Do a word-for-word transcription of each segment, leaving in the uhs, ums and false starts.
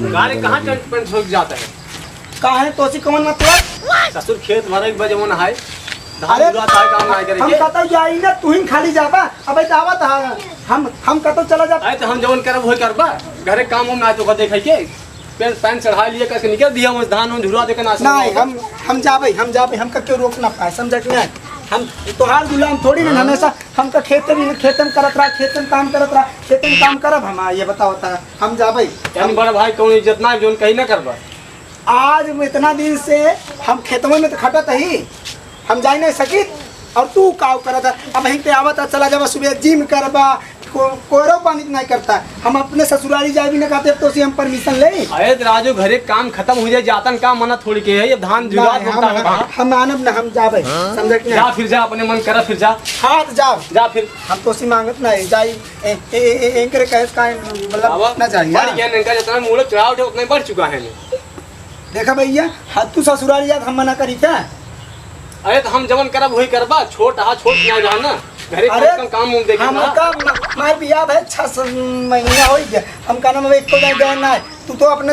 गाड़ी कहाँ टेंट पेंट छोड़ के जाता है? काहे, तोसी कौन मतलब? ससुर, खेत भरे के बा जवन है, धान अरे, जुआ तार काम ना करे हम के। कतौ जाई ना, तू ही खाली जाबा। अबे जावत हा, हम, हम कतौ चला जाब। अरे तो हम जवन करब वही करबा, घरे काम उम ना तो देखे के। पेंट, पेंट चढ़ा लिए, कस के निकल दिया, वो धान उन झुरवा देके ना नहीं, हम, हम जाबे, हम जाबे, हमका क्यों रोक ना पाए, समझा कि नहीं? हम तोहार गुलाम थोड़ी ना, हाँ। हमेशा हमका खेते में, खेते में करत रहा, खेते में काम करत रहा, खेते में काम करब हम, ये बताओ ता, हम जाबे। यानी बड़ा भाई कौन इज्जत ना, जोन कहीं ना करबा। आज इतना दिन से हम खेतवा में तो खटत ही, हम जाई नहीं सकित, और तू काव करत है? अब यहीं पे आवत है, चला जाबा, सुबह जिम करबा, को-, कोयरो पानी तो नहीं करता। हम अपने ससुरारी जाए भी ना कहते, अब तो से हम परमिशन ले। अरे तो राजू, घरे काम खत्म हो जाए, जातन का मना थोड़ी के है, ये धान जुड़ा नहीं, हम, हम, हम मानब ना, हम जाबे, समझे कि जा नहीं? फिर जा, अपने मन करा फिर जा। हाँ, तो जाओ। जा फिर। हम तो से मांगत नहीं, जाई, ए, ए, ए, ए, इनकरे कहे का, मतलब, आवा, ना जाई, बढ़ हाँ। गया इनका, जितना मूड़ चढ़ाव उठे, उतना ही बढ़ चुका है। देखा भैया, हाँ, तू ससुरारी जात हम मना करी क्या? अरे तो हम जवन करब वही करबा, छोट हा, छोट ना रहा ना, घरे अरे, कम से कम काम उम देखे हम ना। का म-, मार बियाह भाई छह स-, महीना हो गया, हम का नाम है, एको दिन गए ना है। तू तो अपने,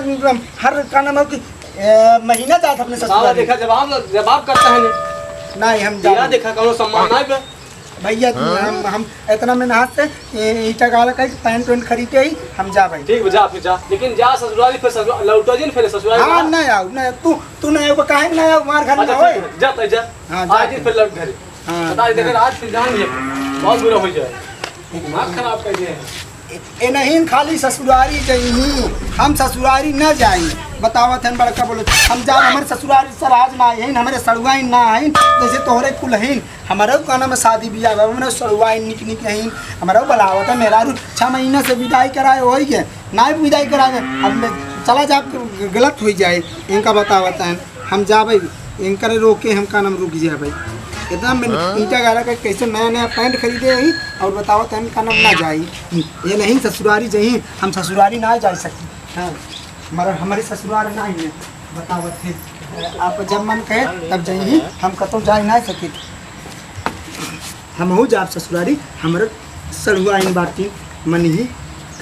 हर का नाम है कि, ए, महीना जात अपने बाबा ससुरारी। देखा, जवाब, जवाब करता है नहीं। नहीं, हम तेरा जाते। देखा, कौनो सम्मान नहीं बे। भैया, तू हाँ? हम, हम इतना मेहनत से, ए, ईटा गाला का पैंट वैंट खरीदे ही, हम जा भाई। ठीक बा, जा फिर जा, लेकिन जा ससुरारी, फिर ससुरा-, लौटा जिन, फिर ससुरारी हाँ, वाला। ना आओ, ना, तू, तू ना आओ, काहे ना आओ, मार घर अच्छा, में ठीक होए। बा, जा, तै जा। हाँ, जा आज फिर। फिर लौट घर। हाँ, बता दे, हाँ। अगर आज फिर जान ये, बहुत बुरा हो जाए। दिमाग खराब कर दिया है। ए, ए नहीं, खाली ससुरारी जइही, हम ससुरारी ना जाई। बतावत हन बड़का बोलत, हम जा, हमरे ससुरारी सराज ना आइन, हमरे सड़ुआइन ना आइन, जैसे तोहरे कुल हइन। हमरो का नाम शादी बियाह बा, हमरो सड़ुआइन निक निक हइन, हमरो बुलावत है मेहरारू, छह महीना से विदाई कराए होई के, ना विदाई कराए, अब मैं चला जा, गलत हो जाए, इनका बतावत है। हम जाबे, इनकरे रोके हम का नाम रुक जाबे। एकदम में हाँ? ईटा गाला का कैसे नया नया पैंट खरीदे ही और बतावत है इनका नाम ना जाई। ये नहीं ससुरारी जाई, हम ससुरारी ना जा सकी। हाँ, हमारा, हमारी ससुरार ना है, बतावत है। आप जब मन कहे तब जाई, हम कतौ जाई ना सकी। हमहू जाब ससुरारी, हमरे सड़ुआइन बाटी, मन ही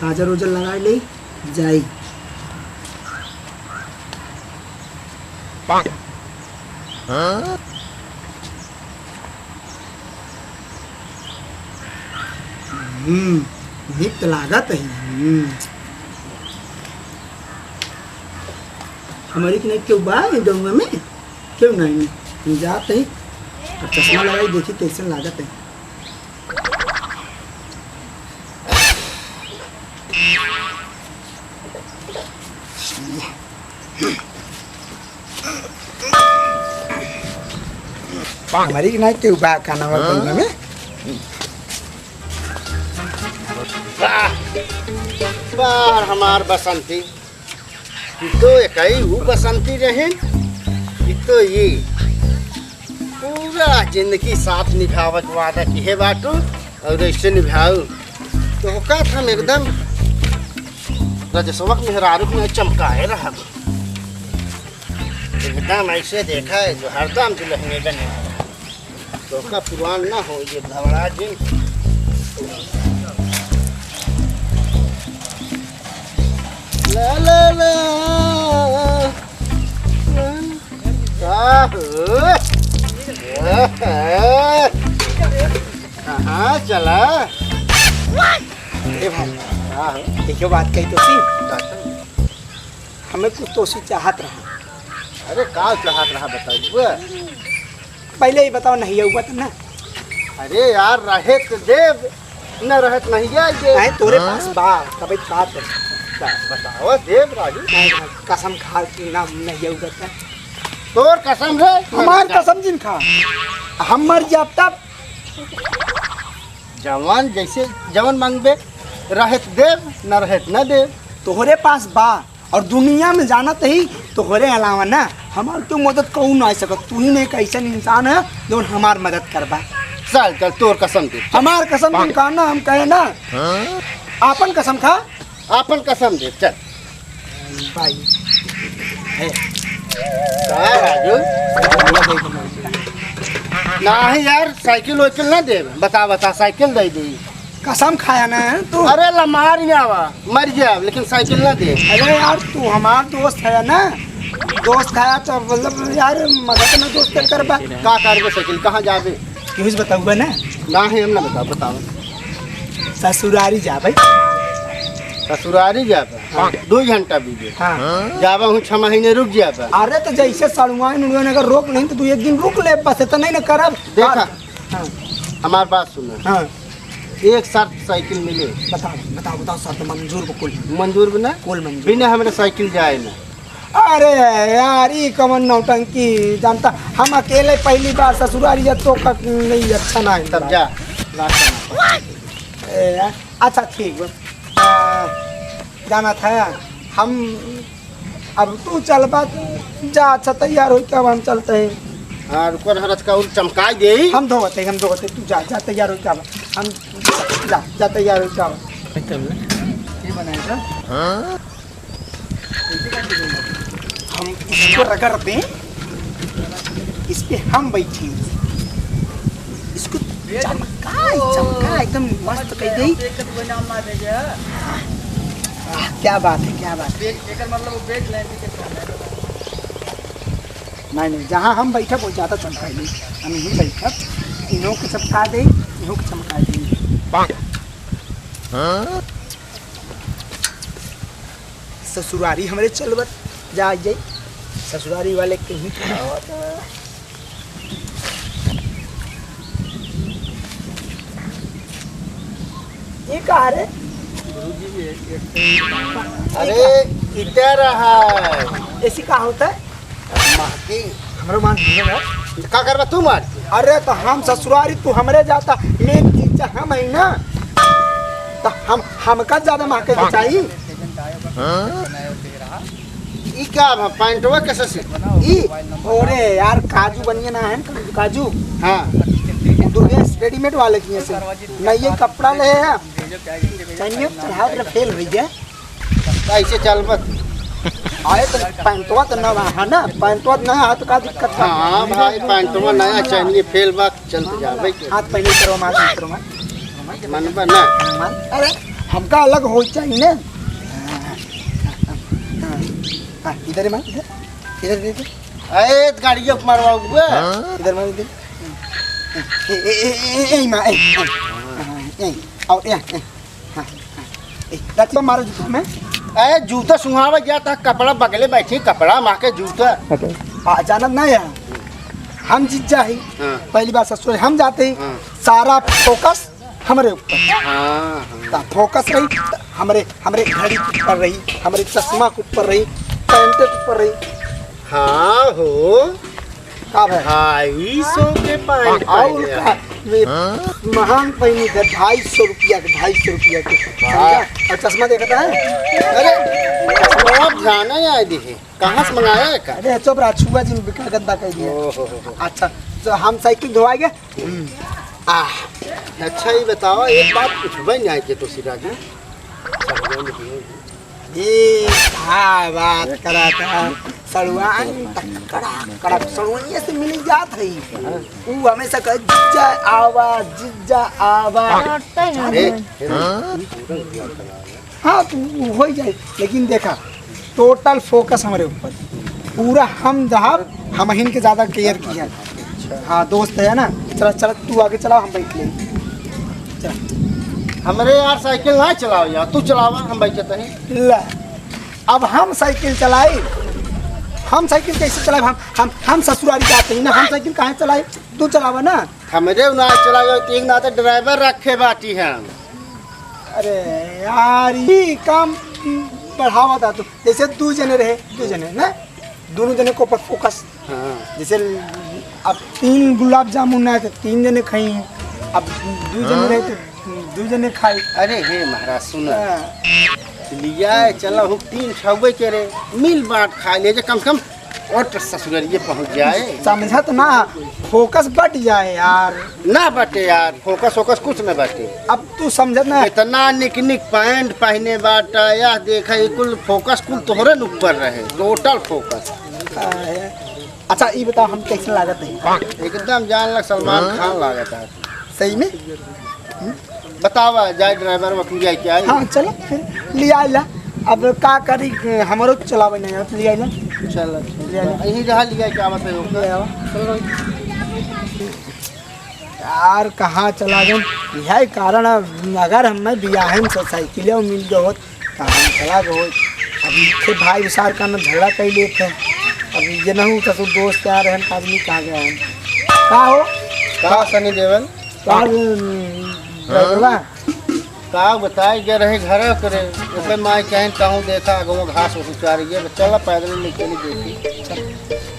काजर ओजर लगाए ले जाई। हम्म, नीक त लागत है। हम्म। हमरी के नहीं केहू बा ई गौवा में? केहू नहीं। हम जात ही। अब चश्मा लगाई, देखी कैसन लागत है। हमरी के नाई केहू बा का नाम है हाँ? गंगा में? वाह, वाह हमार बसंती। ई तो एकई ऊ बसंती रहिन, ई तो ई पूरा जिंदगी साथ निभावे के वादा किहे बाटू और ऐसे निभाऊ। तो का हम एकदम रजसवक मेहरारू में चमकाए रहब। एकदम ऐसे देखा है जो हरदम दुल्हने बने। तो का पुरान ना हो ये घबरा जिन। ला, ला, ला। का हो? कहाँ चला? ए भाई, का हो? देखियो बात कही तो सी। का हो? हमें कुछ तो सी चाहत रहा। अरे का चाहत रहा बताओ। पहले ही बताओ, नहीं हुआ तो ना। अरे यार, रहे तो देब, न रहे तो नहीं जाए देब। नहीं, तोरे हाँ? पास बा, तबे बात है। का बताओ, देब राजू। नहीं, नहीं, कसम खा के ना, नहीं हुआ तो। तोर कसम रे। हमार कसम जिन खा। हम मर जाब तब। जवान जैसे जवन मांगबे, रहे तो देब, न रहे तो न देब। तोहरे पास बा। और दुनिया में जानत ही तोहरे अलावा ना हमार क्यों मदद कऊ ना आ सकत। तू ही नहीं एक ऐसन इंसान है जौन हमार मदद करबा। चल, चल, तोर कसम दे। हमार कसम तुम कहना, हम कहे ना। हाँ? आपन कसम खा। आपन कसम दे, चल। भाई। है। का राजू? नाही यार, साइकिल वाइकिल ना देब। बता, बता, साइकिल दे दी। कसम खाया ना है तू। अरे लमार ही आवा, मर जाए, लेकिन साइकिल ना दे। अरे यार, तू हमार दोस्त है ना, दोस्त है तो मतलब यार, मदद ना दोस्त के करबा। का करबे साइकिल, कहाँ जाबे? केहू से बताऊबा ना? ना है, हम ना बताओ, बताओ। ससुरारी जा भाई। ससुरारी जाबे? हाँ। दो घंटा बीबे। हाँ। जाबा हूँ, छह महीने रुक जाबे। अरे तो जैसे सड़ुआइन उड़ुआइन अगर रोक नहीं तो तू एक दिन रुक ले, बस इतना ही ना करब। देखा, हाँ। हमार बात सुना। हाँ। एक शर्त साइकिल मिले। बताओ, बताओ, बताओ, शर्त मंजूर बा कुल। मंजूर बा ना? कुल मंजूर। बिना हमरे साइकिल जाए ना। अरे यार, ई कवन नौटंकी जानता, हम अकेले पहली बार ससुरारी जा तो का नहीं अच्छा ना है। तब जा, रास्ता ना। ए, अच्छा ठीक बा। आ, जाना था हम अब तू चलबा, जा, अच्छा, तैयार होई के अब हम चलते हैं। हाँ, रुको, हरच का उल चमकाई दे। हम धोवत है, हम धोवत है, तू जा, जा, तैयार होई के अब हम, जा, जा, तैयार होई के अब। ये बनाएगा। हाँ? हम इसको रगड़ दें। इस पे हम बैठेंगे, इसको चमका, चमका एकदम मस्त कर दे। आह, क्या बात है, क्या बात है। नहीं, नहीं, जहाँ हम बैठब वो ज़्यादा चमकाई नहीं, हम यहीं बैठब, इन्हों को चमका दे, इन्हों को चमका दे। ससुरारी हमरे चलबत जा जाई, ससुरारी वाले कहीं। ये का रे? अरे, इधर है। ऐसी का होता है? मार के। हमरो मार दिए ना। का करबा तू मार के? अरे तो हम ससुरारी तू हमरे जाता, मेन चीज हम है ना। तो हम, हमका ज्यादा मार के चाहिए। हाँ? ई का बा? पैंटवा कैसे से? ई? अरे यार, काजू बनिए ना है, काजू, काजू। हाँ। दुर्गेश रेडीमेड वाले किए से। नहीं, ये कपड़ा ले है। चलिए, चढ़ाव फेल हो गया। ऐसे चल मत। आए तो पैंटवा तो नया है ना, पैंटवा नया है तो का दिक्कत है? हाँ भाई, पैंटवा नया, चैनिए फेल बा, चलते जा भाई। हाथ पहले करो, मार करो, मार। मन बा ना। मार। अरे, हमका अलग हो चाहिए ना। हाँ, इधर मार, इधर, इधर, इधर। अरे, गाड़िया मारवा हुआ। इधर मार, इधर। ए, ए, ए, ए, ए, मार, ए, ए, ए, ए, और ए, ए। हाँ, हाँ। ए, रतिया मारो जूता में। ए, जूता सुहावा गया था, कपड़ा बगले बैठी, कपड़ा माँ के जूता। आ, जानत ना यार, हम जीत जा ही। हाँ। पहली बार ससुर हम जाते ही, हाँ। सारा फोकस हमरे ऊपर। हाँ, हाँ। ता फोकस रही, त हमरे, हमरे घड़ी के ऊपर रही, हमरे चश्मा के ऊपर रही, पैंट के ऊपर रही। हाँ हो। का भाई? ढाई सौ के पैंट और पहने का? हैं। वे हाँ? महंग पहनी थे, ढाई सौ रुपया के, ढाई सौ रुपया के। वाह। समझा? और चश्मा देखता है? अरे, चश्मा ध्यान नहीं आए दिखे। कहाँ से मंगाया है का? अरे, चुप रहा, छुआ जिन बिका गंदा कर दिया। ओहो हो हो। अच्छा, तो हम साइकिल धोआएंगे। हम्म। आह। अच्छा, ये बताओ, एक बात पूछबे नहीं आए के तो सिराज। ये का बात करा था? सड़ुआइन तक कड़ा, कड़ा सड़ुआइये से मिल जात है। ऊ हमेशा कहे, "जिज्जा आवा, जिज्जा आवा।" ए, ए, हाँ, तो हो ही जाए, लेकिन देखा, टोटल फोकस हमरे ऊपर, पूरा हम जहाँ हम हिन के ज्यादा केयर किया। हाँ, दोस्त है ना, चला, चला, तू आगे चलाओ, हम बैठ ले। चला। हमरे यार साइकिल ना चलाओ यार, तू चलावा, हम बैठे तनी। ला, अब हम साइकिल चलाई, हम साइकिल कैसे चलाए? हम, हम, हम ससुरारी जाते ही ना, हम साइकिल काहे चलाई? तू चलावा ना। हमरे ना चलावे, तीन ना तो ड्राइवर रखे बाटी हम। अरे यार, ई काम बढ़ावा था तू। जैसे दू जने रहे, दू जने ना, दोनों जने के ऊपर फोकस। हाँ। जैसे अब तीन गुलाब जामुन है तो तीन जने खाई, अब दू जने रहे तो दू जने खाई। अरे हे महाराज, सुन। हाँ। लिया चला हूँ, तीन छुबे के रे, मिल बांट खा ले जे कम से कम। और तो ससुररिये पहुँच जाए। समझत ना, फोकस बट जाए यार। ना बटे यार, फोकस वोकस कुछ ना बटे। अब तू समझत ना। इतना निक निक पैंट पहने बाटा, यह देखा, ये कुल फोकस कुल तोहरे न ऊपर रहे, टोटल फोकस। अच्छा, ये बताओ, हम कैसे लागत है? एकदम जान लग सलमान खान लागत है। सही में? हम्म? बतावा, जाए ड्राइवर, वकील जाए के आई। हाँ, चलो फिर, लिया ला। अब का करी, हमरो चलावे नहीं आवत, लिया ला। चलो, ठीक ले बा। आवा। यही रहा, लिया क्या बात है, ओके। ले आवा। यार, कहाँ चला गए? यही कारण है, अगर हमें बियाहे में से साइकिल मिल गए होत, तो हम चला गए होत। अब इनके भाई विचार का ना झगड़ा कर लिए थे। अब ये ना हो, ससुर दोस्त आ रहे हैं, आदमी कहाँ गए हैं? का हो? का सनी देवल? का, ड्राइवर बा? का बताए, गए रहे घर करे, ओकर माई कहन कहूँ देखा, अगवा घास उस उचारी है, चला पैदल निकली देखी।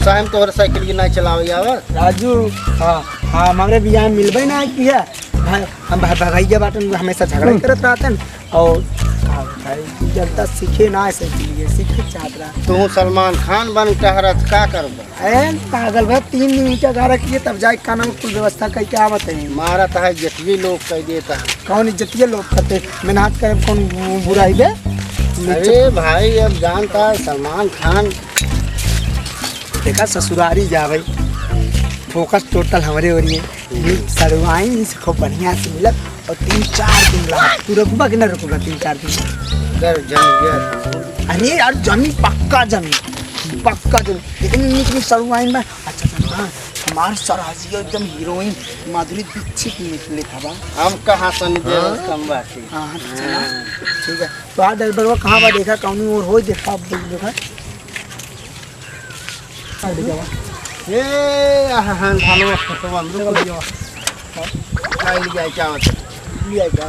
साहब तोहर साइकिल की नहीं चलावे आवे? राजू, हाँ, हाँ, हमरे बियाह में मिलबे ना की है। भाई, हम भाई, भाई, भैया बाटन हमेशा झगड़ा ही करत रहतन। और का बताई, जनता सीखे ना है साइकिल, ये सीखे चाहत रहा। तू सलमान खान बन टहरत का करबा? ए, पागल बा, तीन दिन ईंटा गारा किए, तब जाए कानून कुल व्यवस्था कई के आवत है। मारत है, इज्जतिये लोग कह देता है। कौन इज्जतिये लोग करते? मेहनत करे, कौन बु-, बुराई बे? अरे भाई, अब जानता है सलमान खान। देखा, ससुरारी जा भाई, फोकस टोटल हमरे ओरिए। हम्म। सड़वाइन से खूब बढ़िया से मिलत और तीन चार दिन रहा। तू रुकबा कि ना रुकबा तीन चार दिन? अगर जम गया तो। अरे यार, जमी, पक्का जमी, पक्का जमी। लेकिन नीक नीक सड़वाइन में अच्छा, अच्छा, हाँ, हमार सराजिया एकदम हीरोइन माधुरी दीक्षित निकले था बा। हम कहाँ से निकले हाँ? कम बात है। हाँ, हाँ, चला। ठीक है, तो आ ड्राइवर कहाँ बा? देखा, कौनी ओर हो, देखा, अब देख, देखा। आ, ले जावा। ए, आहा, हाँ, भालो, तो हम लोग को दिया। हाँ? क्या ले जाए, क्या होता है? ले जाए, क्या?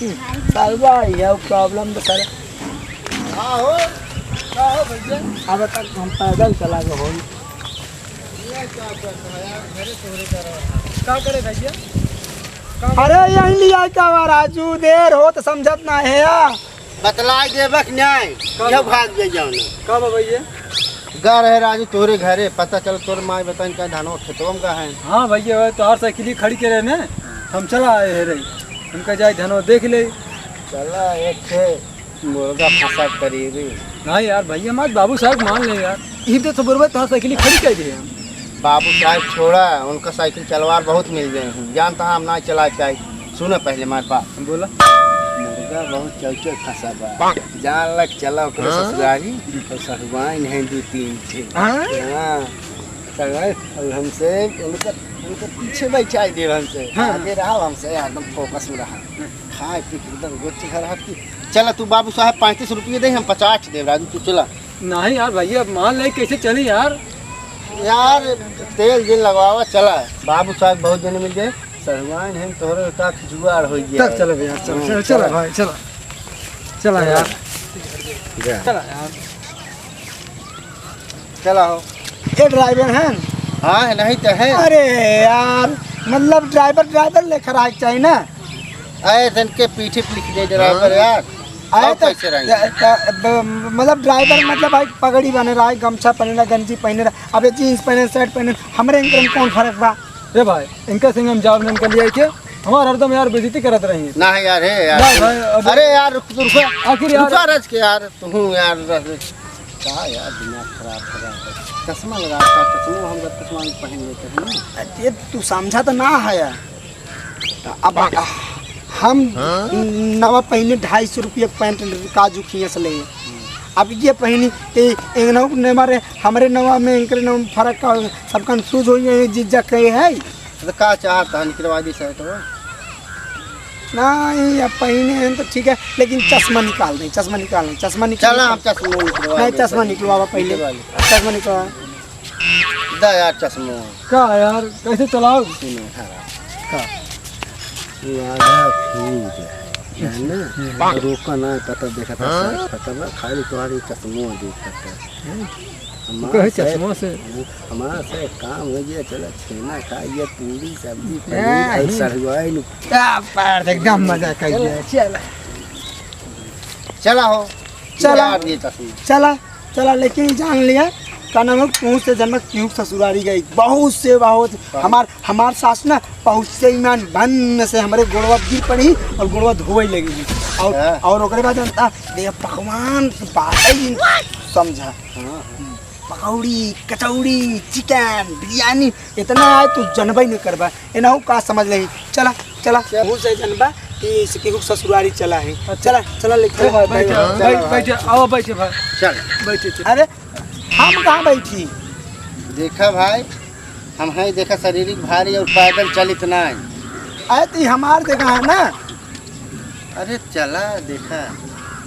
हम्म, सालवा, यह प्रॉब्लम तो सारा। हाँ हो, का हो भैया? अब तक हम पैदल चला गए हो। ये क्या करता है यार? घरे तोरे का रहा। का करे भैया? का अरे, यहीं ले आए, क्या हुआ, राजू? देर हो तो समझत ना है यार। बतलाइ देबक न्याय, कब? यह भाग गए जाओ ना। कब भैया? गा रहे राजू तोरे घरे, पता चल तोर माई बताइन का धनवा खेतवा में का है। हाँ भैया, वह तोहार साइकिल ही खड़ी के रहे ने, हम चला आए हे रे, हमका जाए धनवा देख ले। चला एक ठे मुर्गा फंसा करीबी। नहीं यार भैया, हमार बाबू साहब मान ले यार, इही तो सुबह तोहार साइकिल ही खड़ी कर दिए हम। बाबू साहब छोड़ा, उनका साइकिल चलवार बहुत मिल गए हैं, जानता हम ना चला पाए। सुनो पहले हमारे बात। बोला। मुर्गा बहुत चौचो फंसा बा। जान लग चला ओकरे हाँ? ससुरारी, और ससुराइन है दो तीन ठे। हाँ? हाँ। सगाई, और हमसे, उनका, उनका पीछे बैठा दे हमसे। हाँ। आगे रहा हमसे, एकदम फोकस में रहा। हाँ। खाए पी के एकदम गोच घर हट के। चला तू बाबू साहब पैंतीस रुपये दे, हम पचास दे राजू, तू चला। नहीं यार भैया, मान ले कैसे चली यार? यार तेल जिन लगवावा चला। बाबू साहब बहुत जने मिल गए, सहुआन हैं तोहरे का जुगाड़ हो गया। तब चलो भैया, चलो, हाँ, चलो, चलो चलो। भाई, चलो। चलो यार। जा। चलो यार। चला हो। ये ड्राइवर हैं? हाँ, नहीं तो है। अरे यार, मतलब ड्राइवर, ड्राइवर लेकर आए चाहिए ना। अरे, तन के पीछे पे लिख दे ड्राइवर हाँ। यार। अरे और तो, कैसे रहेंगे? त-, त-, ब-, मतलब ड्राइवर मतलब भाई पगड़ी बने रहा है, गमछा पहने रहा, गंजी पहने रहा, अब ये जींस पहने, शर्ट पहने, हमरे इनके में कौन फर्क बा? रे भाई, इनका संग हम जाओ, इनका लिए के हमार हरदम यार बेइज्जती करत रही है। ना यार, हे यार। ना भाई, अब अरे यार, रुक, रुक, रुक। आखिर यार रुका रज के यार, तू यार रज। का यार दिमाग खराब हो रहा है? चश्मा लगा था, चश्मा हम जब चश्मा पहन लेते हैं ना। अरे तू समझा तो ना है यार। अब हम हाँ? नवा पहने ढाई सौ रुपया पैंट काजू खिया से ले। अब ये पहनी ते एंगनौ ने मारे हमरे नवा में एंकरे नवा में फर्क का सब कंफ्यूज हो गए, जीजा कहे है। तो का चाहता है निकलवा दी सर तो? नहीं, अब पहने हैं तो ठीक है, लेकिन चश्मा निकाल दें, चश्मा निकाल लें, चश्मा निकाल चला, हम चश्मा निकलवा नहीं, देते चश्मा हैं। निकलवावा पहले। निकलवा ले। चश्मा निकलवा। दा यार चश्मा। का यार, कैसे चलाओ? सुनो, हरा। का? तू आधा फूट, है ना? हम्म। रोका ना, पता देखा था, हाँ? साफ पता ना, खाली तुम्हारी चश्मा देखा था। हम्म। हमार कहे से, चश्मा से? हमार से काम हो गया, चलो छेना खा, ये पूरी सब्जी, पनीर हाँ, और हम्म। सरुआइन। क्या बात, एकदम मजा कर चलो, लिया। चलो। चला हो। चला। यार, ये चश्मा। चला। चला, लेकिन जान लिया, का नाम है, तू से जन्म क्यों ससुरारी गई, बहुत से बहुत, हाँ। हमार, हमार सास ना बहुत से ईमान बन से हमरे गोड़वा गिर पड़ी और गोड़वा धोवे लगी। और, हाँ। और ओकरे बाद जनता, देख, पकवान की बात ही समझा। हाँ, हाँ। औड़ी, कचौड़ी, चिकन, बिरयानी, इतना है तू जनबे नहीं करबा। एनहू का समझ लेही। चला, चला। चल। मुँह से जनबा कि इसके हुक ससुरारी चला है। अच्छा। चला, चला, ले, ए चला। भाई, बैठे, चला, बैठ, चला। बैठे, आओ, बैठे भाई। चल। बैठे, चल। अरे, हम कहाँ बैठी? देखा भाई, हम हैं, देखा, शारीरिक भारी और पैदल चलित नाहीं। अरे, तो ये हमार जगह है ना। अरे चला, देखा,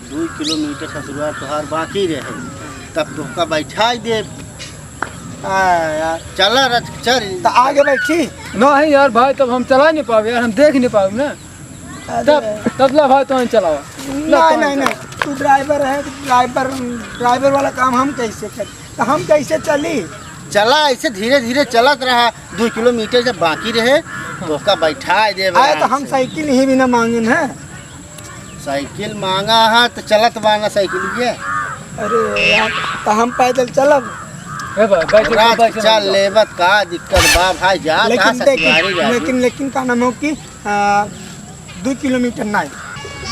दुइ किलोमीटर ससुरार तोहार बाकी रहे, तब तोहका बैठाई देब। आ यार, चला रथ, चल। तो आगे बैठी। नहीं यार भाई, तब हम चला नहीं पावे यार, हम देख नहीं पावे ना। अरे। तब, तब ला भाई, तोहन चलावा। ला, नहीं, तोहन नहीं, चलावा। नहीं, तू ड्राइवर है, ड्राइवर, ड्राइवर वाला काम हम कैसे करी? तो हम कैसे चली? चला, ऐसे धीरे धीरे चलत रहा, दुइ किलोमीटर जब बाकी रहे, तोहका बैठाई देब अरे, तो आराम हम से। साइकिल ही भी ना मांगेन है। साइकिल मांगा है, तो चलत बा ना साइकिल ये। अरे यार, तो हम पैदल चलब? ए भाई, बैठे, रात बैठे, चल बैठे। लेबत, का दिक्कत बा भाई, जा, लेकिन कहाँ देखिए, ससुरारी जाबू? लेकिन, लेकिन का नाम हो कि, आ, दुइ किलोमीटर नहीं,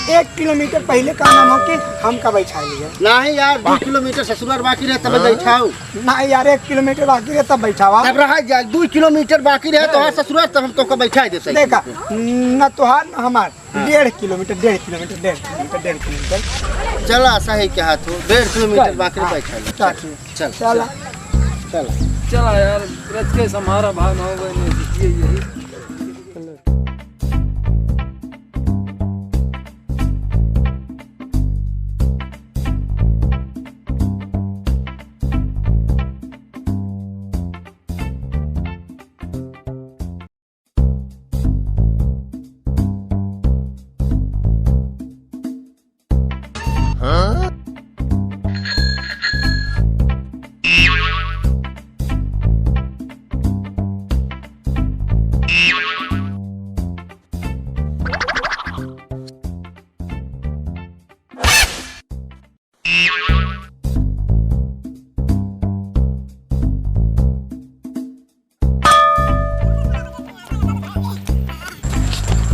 एक किलोमीटर पहिले का नाम हो कि हमका बैठा लिया। नहीं यार, दुइ किलोमीटर ससुरार बाकी रहे, तब हाँ? बैठाऊ। नहीं यार, एक किलोमीटर बाकी रहे, तब बैठावा। तब रहा जा, दुइ किलोमीटर बाकी रहे, तो हाँ। हाँ, ससुरार, तब हम तोहका बैठाई देब साइकिल देखा, पे। न तोहार, न हमार। हाँ। डेढ़ किलोमीटर, डेढ़ किलोमीटर, डेढ़ किलोमीटर, डेढ़ किलोमीटर। चला, सही कहा तू, डेढ़ किलोमीटर चल, बाकी हाँ, बैठा ले। चल, चल, ठीक। चल, चला। चल। चला यार, रच के सम्हारा भाई, ना हो गए, नहीं, ये, यही।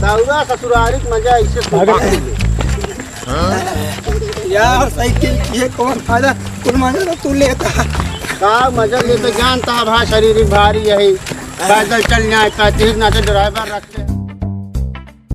दौड़ा ससुरारी के मजा ऐसे तो अगर यार, साइकिल के कौन फायदा? कुल मजा तो तू लेता। का मजा लेता? जानता है भाई, शरीर भारी यही। पैदल चल जाए, पैंतीस ना तो ड्राइवर रखते।